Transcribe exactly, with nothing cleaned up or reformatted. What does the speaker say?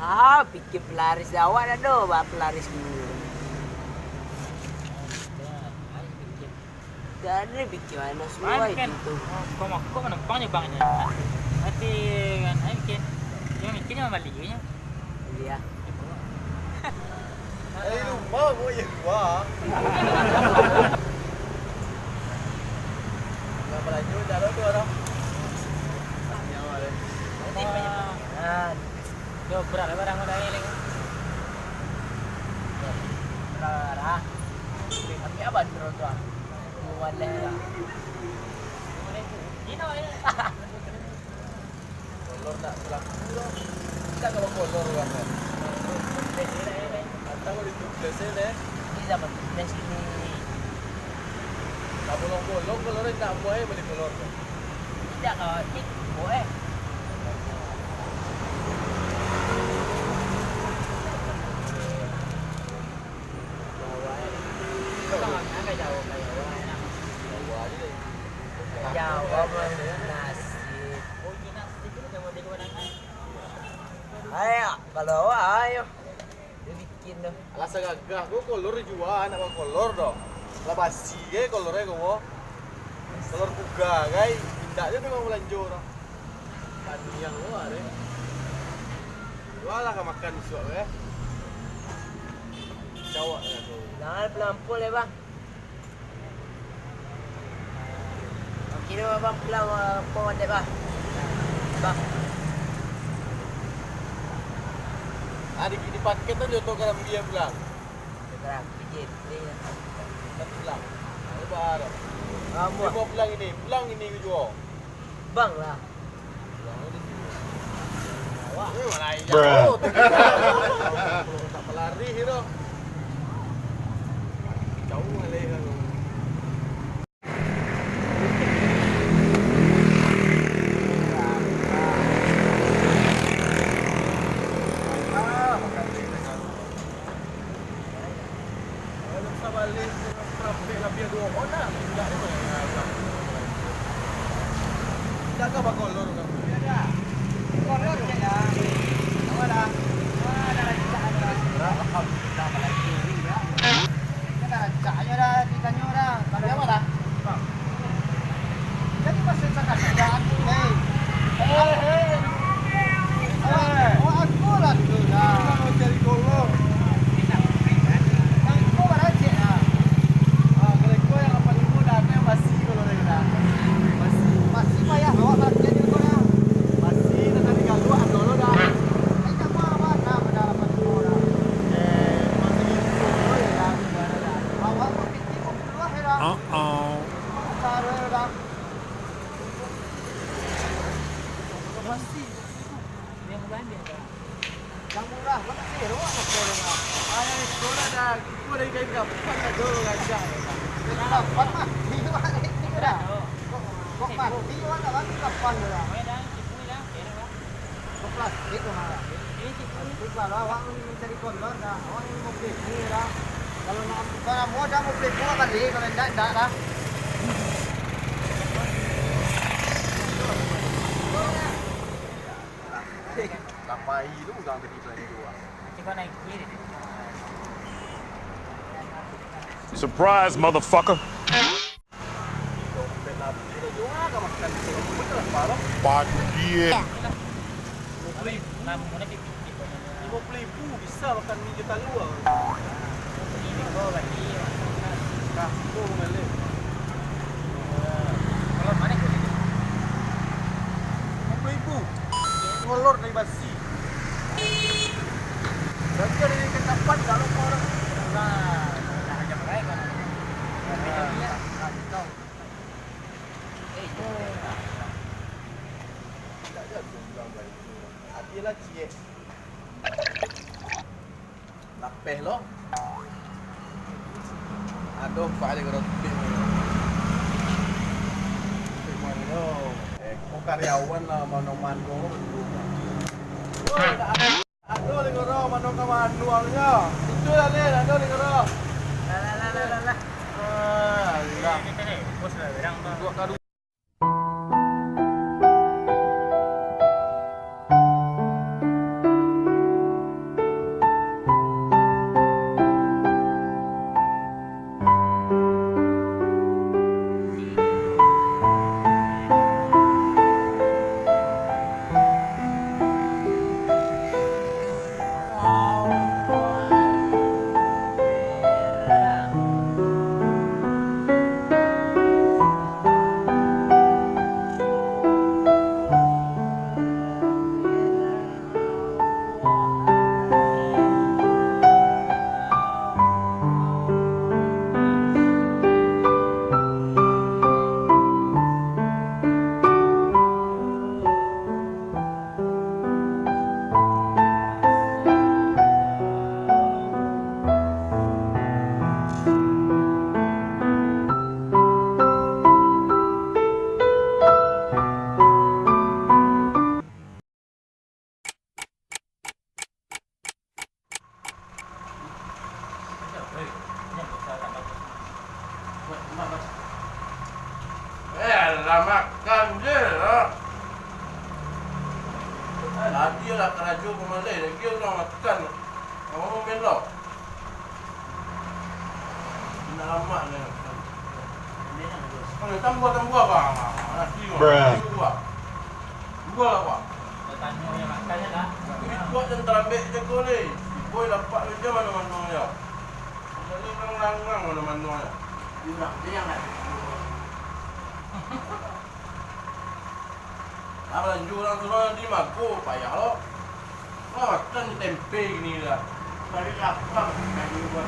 Ah, pikir pelaris awak dah doh, bah pelaris dulu. Dari pikir mana semua itu. Kau mau kau menumpang je bangnya. Nanti kan, ai, mikir. Dia mikir dia mau balik je. Iya. Dari rumah kau yang dua. Nak belanja dah lah tu orang. Nyawa deh. Nah, tu berat lah barang kau dah ni. Berat lah. Tapi abang terus tu ah. Mualeh lah. Kolor nak balaku lo. Kita kalau kolor kan. Atau kalau itu biasa deh. Ini zaman biasa ni. Nak bolong-bolong kolor nak buai beli kolor. Tidak kawan, ini buai. Jawa, Bang. Nasib. Ayo, kalau awak, ayo. Dia bikin tu. Alah sagagah ko kolor jua, nak bakolor doh. Lah basi ge kolornyo ko. Kolor buga gai, indak je tu urang balanjo doh. Paniang ko ade. Jualah ka makan isuak ko, eh. Cawak lah tu. Jangan pelampu leh, Bang. Kiro abang pulang, ah, ko mandek, bah. Bah. Ah, di, di paket tu joto karambi pulang. Karambi je, ni. Kan pulang. Ayo, bah. Kamu. Dia mau pulang ini, pulang ini juo. Bang lah. Bruh. Tak pelari gitu. Jauh alih kan. Alhamdulillah, apalagi ini, ya. Kan dah rancak aja dah, ditanyo dah. Kalau yang mana? Jadi, pas saya cakap, "Tidak, aku, hei." Hei, hei. Awak, awak aku lah tu dah. Kita mau cari golok. Nang ko baracik dah. Ah, kalau ko yang lapan ribu dah, aku yang basi kalau dah dah. Basi. Basi payah, awak baracik juga dah. Basi, dah tadi galuak, ado lo dah. Ai, tak apa, awak dah, dah lapan ribu dah. Eh, masih gitu, ya, dah, dah, dah. Awak mau pikir, mau keluar, ya dah. Uh-oh. Cara dah. Yang murah, mana sih? Rumah apa orang? Ayah sekolah dah, aku dari kain kapan dah dulu raja. Kain kapan mah? Iya, ada itu dah. Kok, kok mati, orang tak mati kapan dah? Kok plastik tu mah? Itu kalau awak mencari kolor dah, awak yang mau beli dah. Kalau nak, kalau mau dah mau beli buah kali, kalau enggak, enggak dah. Lapai tu urang tadi belanjo ah. Surprise, motherfucker. Dompet lapeh tu jua ka makan. Pagi. Limo puluah ribu bisa makan mi jo talua. Kampung balik. Limo puluah ribu. Ngolor dari basi. Berarti dari ketapan dah lupa orang. Nah, dah macam lain kan. Nah, nah, tahu. Eh, tidak jago bilang baik. Hati lah ciek. Lapeh lo. Aduh, Pak, ada gerot pin. Pin mano? Eh, kok karyawan lah, mano-mano. Woi, tak ada. Aduh, Lingoro, mano ka mano, alunya. Itu lah, Lin, aduh, Lingoro. Lah, lah, lah, lah, lah, lah. Ah, alah. Bos lah, berang, Bang. Duduk kadu- Rajo pamaleh, lagi urang makan. Urang belok. Indak lamak nyo. Ayo, tambah-tambah, bang. Nasi, bang. Bruh. Tambah. Tambah lah, bang. Tatanyo yang makan, yo, nak? Tapi buat jan talambek jago, leh. Si Boy lapak jo mano-mano, yo. Jadi urang langang mano-mano, yo. Urang tu yang nak. Lah balanjo urang tu lah di mago, payah lo. Lah makan tempe gini lah. Balik lapang, kayu buat.